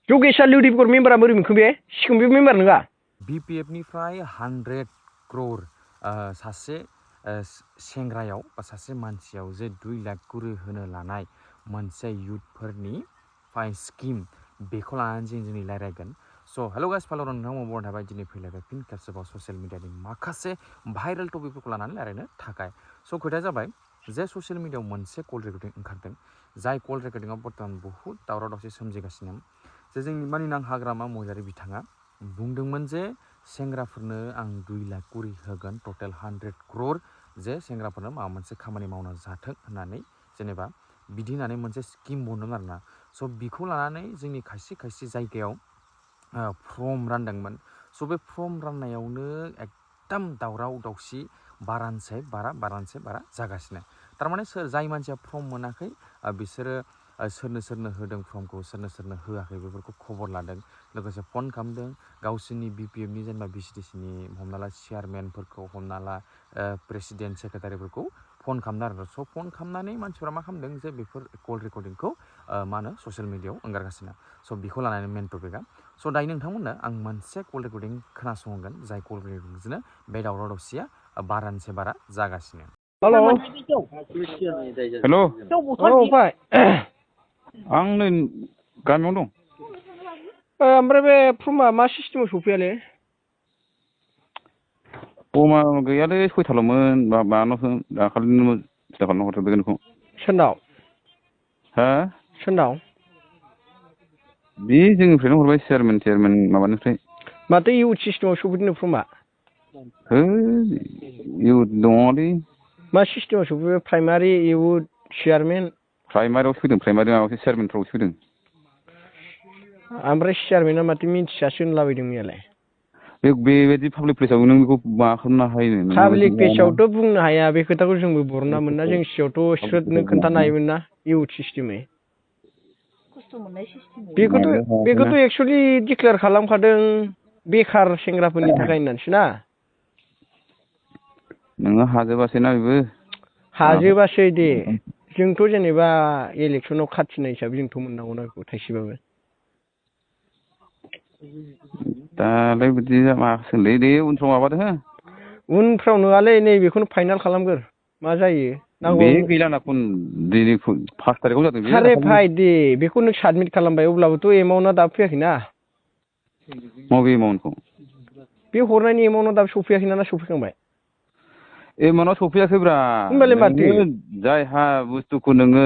जगेशआ लिउदिफगर मेम्बारा बोरै मोनखो बे सिगां बे मेम्बार नङा बिपिएफनिफ्राय 100 क्रर सासे सेंग्रायाव बा सासे मानसियाव जे 2 लाख करि होनो लानाय मोनसे युथफोरनि स्किम बेखौ लानानै जों दिनै रायज्लायगोन। स' हेल' गाइस फॉलो नोंथांमोन बरन थाबाय दिनै फैलायबाय फिन खेबसेबाव ससियेल मिडियानि माखासे भाइरेल टपिकफोरखौ लानानै रायज्लायनो थाखाय। स' खोथाया जाबाय जे ससियेल मिडियायाव मोनसे कल रेकर्डिं ओंखारदों जाय कल रेकर्डिंआव बर्थमान बहुद दावराव दावसि सोमजिगासिनो जे जोंनि मानिनां हाग्रामा महिलारि बिथाङा बुंदोंमोन जे सेंग्राफोरनो आं 2 लाख करि होगोन टटेल 100 क्रर जे सेंग्राफोरनो माबा मोनसे खामानि मावना जाथों होननानै जेनेबा बिदि होननानै मोनसे स्किम बनदों आरोना। स' बिखौ लानानै जोंनि खायसे खायसे जायगायाव फर्म रानदोंमोन। स' बे फर्म राननायावनो एकदम दावराव दावसि बारानिसाय बारा जागासिनो। थारमाने जाय मानसिया फर्म मोनाखै बिसोरो सोरनो सोरनो होदों फर्मखौ सोरनो होआखै बेफोरखौ खबर लादों लोगोसे फन खालामदों गावसोरनि बिपिएफनि जेनेबा बिसिडिसिनि हमना ला चेयारमेनफोरखौ हमना ला प्रेसिडेन्ट सेक्रेटारिफोरखौ फन खालामदों आरो। स' फन खालामनानै मानसिफ्रा मा खालामदों जे बेफोर कल रेकर्डिंखौ मा होनो ससियेल मिडियायाव ओंखारगासिनो। स' बेखौ लानानै मेन टपिकआ। स' दायो नोंथांमोननो आं मोनसे कल रेकर्डिं खोनासंगोन जाय कल रेकर्डिंजोंनो बे दावराव दावसिया बारानिसाय बारा जागासिनो। हेल' हेल' फंबाय आं नै गामियाव दं। ओमफ्राय बे फर्मआ मा सिस्टेमाव सफैयालै? फर्मआ गैयालै 6थाल'मोन माबानावसो दाखालिनो फिथा खालामना हरजोबदों नोंखौ। सोरनाव? हा? सोरनाव? बे जोंनिफ्रायनो हरबाय चेयारमेन माबानिफ्राय। माथो इउथ सिस्टेमाव सफैदों फर्मआ? है इउथ दङलै। मा सिस्टेमाव सफैबाय प्राइमारि इउथ चेयारमेन? प्राइमारियावसो फैदों प्राइमारि माबासो चेयारमेनफ्रावसो फैदों। ओमफ्राय चेयारमेना माथो मिन्थियासो होनलाबायदों मैयालाय। बेबायदि पाब्लिक प्लेसाव नों बेखौ मा खालामनो हायो? पाब्लिक पेजावथ' बुंनो हाया बे खोथाखौ जोंबो बरना मोना जों सिगाङावथ' स्रोदनो खोन्थानो हायोमोन ना इउथ सिस्टेमै। बेखौथ' एक्सुवेलि डिक्लेयार खालामखादों बेखार सेंग्राफोरनि थाखाय होननानैसो ना। नोङो हाजोबासै ना बेबो। हाजोबासै दे जोंथ' जेनेबा इलेक्सनाव खाथिनाय हिसाबै जोंथ' मोननांगौना बेखौ थाइसेबाबो। दालाय बिदि माखासोलै दे उनफ्राव माबादो हो। उनफ्राव नङालै नैबेखौनो फाइनाल खालामगोर मा जायो। बे गैलाना दिनै 5 थारिखआव जादों बेयो सारे दाखालि। भाइ दे बेखौ नों साबमिट खालामबाय अब्लाबोथ' एमाउन्टआ दाबो फैयाखैना। बबे एमाउन्टखौ? बे हरनायनि एमाउन्टआ दाबो सफैयाखैना ना सफैखांबाय? एमाउन्टआ सफैयाखैब्रा। होमबालाय माथो? नोङो जायहा बुस्थुखौ नोङो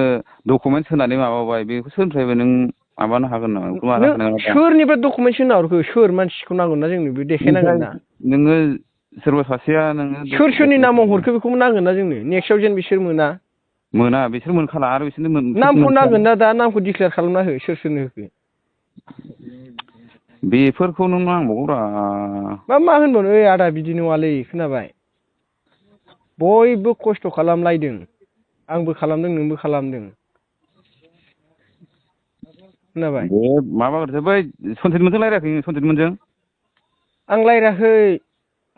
डकुमेन्टस होनानै माबाबाय बेखौ सोरनिफ्रायबो नों माबानो हागोन नामा? बेखौ मानो नों हानाय नङा दा। सोरनिफ्राय डकुमेन्टस होना हरखो सोर मानसिखौ नांगोन ना जोंनो बे देखायनांगोन ना। नोङो सोरबा सासेया नोङो सोरनि नामाव हरखो बेखौबो नांगोन ना जोंनो नेक्स्टआव जेन बिसोर मोना। मोना बिसोर मोनखाला आरो बिसोरनो नामखौ नांगोन ना दा नामखौ डिक्लेयार खालामना हो सोरनो होखो। बेफोरखौ नों नांबावगौब्रा। मा होनबावनो ओइ आदा बिदि नङालै खोनाबाय। बयबो खस्थ' खालामलायदों आंबो खालामदों नोंबो खालामदों। खोनाबाय? बे माबाग्रोदो बै सनजितमोनजों रायज्लायाखै नों सनजितमोनजों? आं रायज्लायाखै।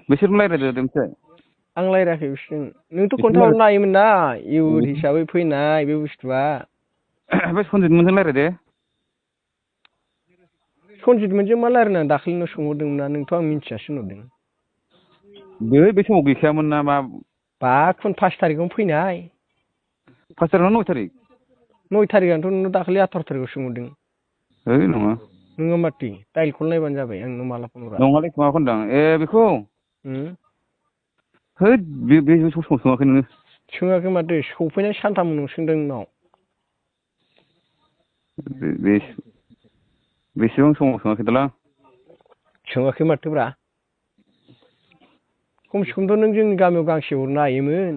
बिसोरजों रायज्लायदो मिथिबाय? आं रायज्लायाखै बिसोरजों नोंथ' बिसोरजों खोन्थाहरनो हायोमोन ना इउथ हिसाबै फैनाय बे बुस्थुआ। बे सनजितमोनजों रायज्लायदे। सनजितमोनजों मा रायज्लायनो दाखालिनो सोंहरदोंमोन ना नोंथ' आं मिन्थियासो होनहरदों। बे समाव गैखायामोन ना मा? 5 थारिखआवनो फैनाय। 5 थारिख ना 9 थारिख? 9 थारिखआनोथ' नोंनाव दाखालि 18 थारिखआव सोंहरदों। है नङा। नोङा माथो डाइलखौल नायबानो जाबाय आं नोंनाव माला फन हरा। नङालै माबाखौ होनदां बेखौ हैद बे समाव सोङाखै नोङो। सोङाखै माथो सफैनाय सानथाम उनाव सोंदों नोंनाव। बेसेबां समाव सोङाखै दालां? सोङाखै माथोब्रा। खमसे खमथ' नों जोंनि गामियाव गांसे हरनो हायोमोन।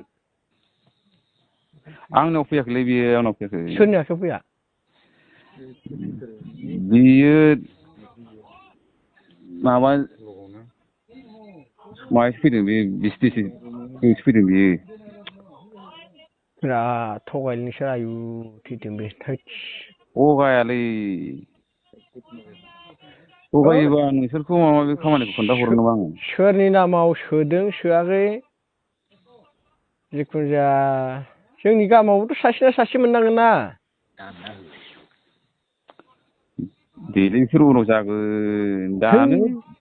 आंनाव फैयाखैलै बियो आंनाव फैयाखै। सोरनि आखायाव फैया? बियो माबा माहायसो फैदों बे बिसिडिसिसो फैदों बियो। बिराद थगायलै नोंसोर आयु थैथों बे थोदस। थगायालै। थगायोबा नोंसोरखौ माबा माबि खामानिखौ खोन्थाहरो नामा आङो। सोरनि नामाव सोदों सोआखै जिखुनु जाया जोंनि गामियावबोथ' सासे ना सासे मोननांगोन ना। देलै बिसोर उनाव जागोन दानो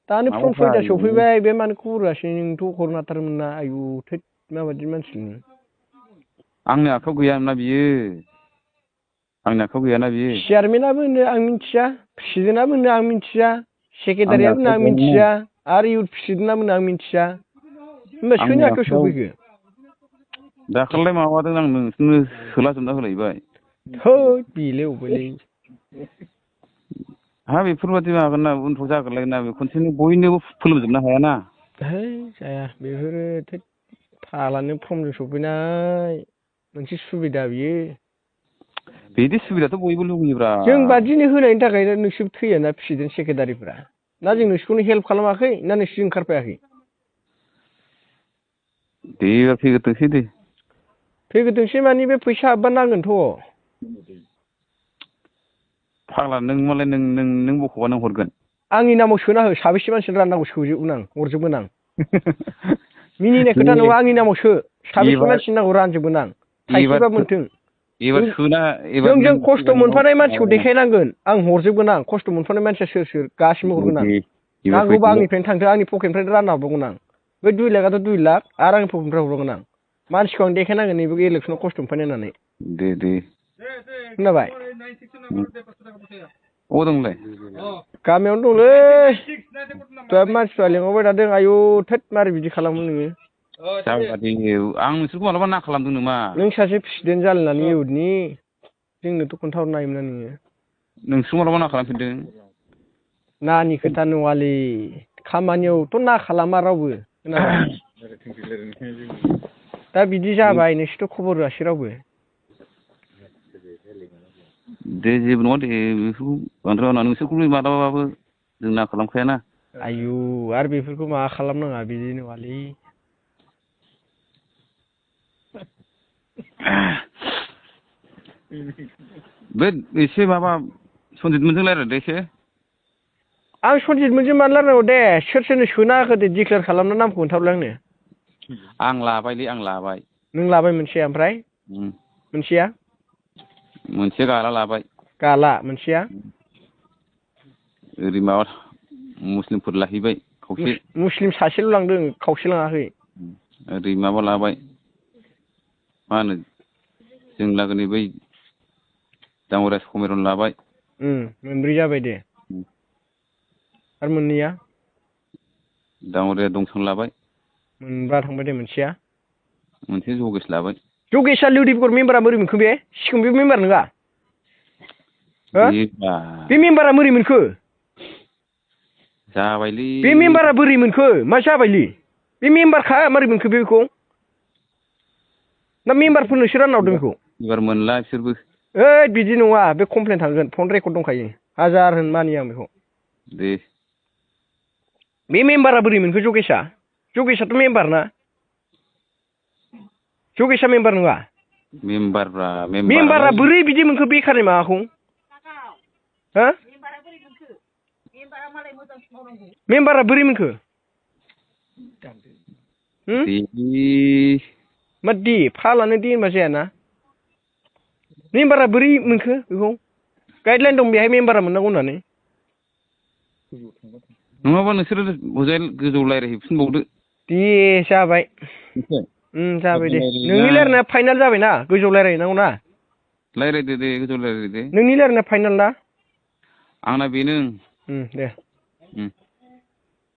फन माबाफ्रा 6टा सफैबाय बे मानो खबर होआसै नोंथ' हरनो हाथारोमोन ना आयु थोद माबायदि मानसि नोङो आंनि आखायाव गैयाना बियो आंनि आखायाव गैयाना बियो चेयारमेनाबो होनो आं मिथिया प्रेसिडेन्टआबो होनो आं मिथिया आंनि सेक्रेटारियाबो होनो आं आखायाव गैयाना मिथिया आरो इउथ प्रेसिडेन्टआबो होनो आं मिथिया होमबा सोरनि आंनि आखायाव सफैखो दाखालिलाय माबादों आं नोंसोरनो सोलाजोबना होलायबाय थोद बेलाय अबेलै हा बेफोरबायदि माबागोन ना उनफ्राव जागोनलाय ना बे खनसेनो बयनोबो फोलोमजोबनो हायाना है जाया बेफोरो थोद फालानो फर्मजों सफैनाय मोनसे सुबिदा बियो बिदि सुबिदाथ' बयबो लुगैयोब्रा जों बादिनो होनायनि थाखायनो नोंसोर थैयाना प्रेसिडेन्ट सेक्रेटारिफ्रा ना जों नोंसोरखौनो हेल्प खालामाखै ना नोंसोर ओंखारफायाखै दे एबार फैग्रोथोंसै दे फैग्रोथोंसै मानि बे फैसा हाबबा नांगोनथ' फाग्ला नों मालाय नों बख'बा नों हरगोन आंनि नामाव सोना हो साबेसे मानसिनो राननांगौ सोजोबगोन आं हरजोबगोन आं मिनिनाय खोथा नङा आंनि नामाव सो साबेसे मानसिनो नांगौ रानजोबगोन आं थाइसेबा मोन्थों जों खस्थ' मोनफानाय मानसिखौ देखायनांगोन आं हरजोबगोन आं खस्थ' मोनफानाय मानसिया सोर सोर गासिबो हरगोन आं नांगौबा आंनिफ्रायनो थांथों आंनि पकेटनिफ्रायनो रानना हरबावगोन आं बे 2 लाखआथ' 2 लाख आरो आंनि पकेटनिफ्राय हरबावगोन आं मानसिखौ आं देखायनांगोन नैबे इलेक्सनाव खस्थ' मोनफानाय होननानै दे खोनाबाय अबाव दं नोंलाय गामियावनो दंलै दहाय मानसिफ्रा लेंहरबाय थादों आयु थोद मारै बिदि खालामो नोङो जागोन दे आं नोंसोरखौ मालाबा ना खालामदों नामा नों सासे प्रेसिडेन्ट जालायनानै इउथनि जोंनोथ' खोन्थाहरनो हायोमोन ना नोङो नोंसोर मालाबा ना खालामफिनदों नानि खोथा नङालै खामानियावथ' ना खालामा रावबो खोनाबाय दा बिदि जाबाय नोंसोरथ' खबर होआसै रावबो दे जेबो नङा दे बेफोरखौ बांद्राय मावनाङा नोंसोरखौ मालाबाबो जों ना खालामखायाना आयु आरो बेफोरखौ माबा खालामनाङा बिदि नङालै बे एसे माबा सनजितमोनजों रायज्लायदो एसे आं सनजितमोनजों मानो रायज्लायनांगौ दे सोर सोरनो सोना होखो दे डिक्लेयार खालामना नामखौ खोन्थाहरलाय आंनो आं लाबायलै आं लाबाय नों लाबाय मोनसेया ओमफ्राय मोनसेया मोनसे गाला लाबाय गाला मोनसेया ओरै माबा मुस्लिमफोर लाहैबाय खावसे मुस्लिम सासेल' लांदों खावसे लाङाखै ओरै माबा लाबाय मा होनो जों लागोनि बै दाङरिया समिरन लाबाय मोनब्रै जाबाय दे आरो मोननैया दाङरिया दंसन लाबाय मोनबा थांबाय दे मोनसेया मोनसे जगेश लाबाय जगेशआ लौधिफगर मेम्बारा बोरै मोनखो बे सिगां बे मेम्बार नङा बे मेम्बारा बोरै मोनखो जाबायलै बे मेम्बारा बोरै मोनखो मा जाबायलै बे मेम्बारखा मारै मोनखो बेखौ ना मेम्बारफोरनोसो रानना हरदों बेखौ एबार मोनला बिसोरबो ओइ बिदि नङा बे कमप्लेन थांगोन फन रेकर्ड दंखायो हाजार होन मानिया आं बेखौ दे बे मेम्बारा बोरै मोनखो जगेशआथ' मेम्बार ना जगेशआ मेम्बार नङा मेम्बारब्रा मेम्बारा बोरै बिदि मोनखो बेखारनि माबाखौ हो मेम्बारा बोरै मोनखो मा दे फालानो दे होनबा जायाना मेम्बारा बोरै मोनखो बेखौ गाइडलाइन दं बेहाय मेम्बारा मोननांगौ होननानै नङाबा नोंसोरो हजाय गोजौ रायज्लायहैफिनबावदो दे जाबाय जाबाय दे नोंनि रायज्लायनाया फाइनाल जाबायना गोजौ रायज्लायहैनांगौ ना रायज्लायदो दे गोजौ रायज्लायदो नोंनि रायज्लायनाया फाइनाल ना आंना बेनो दे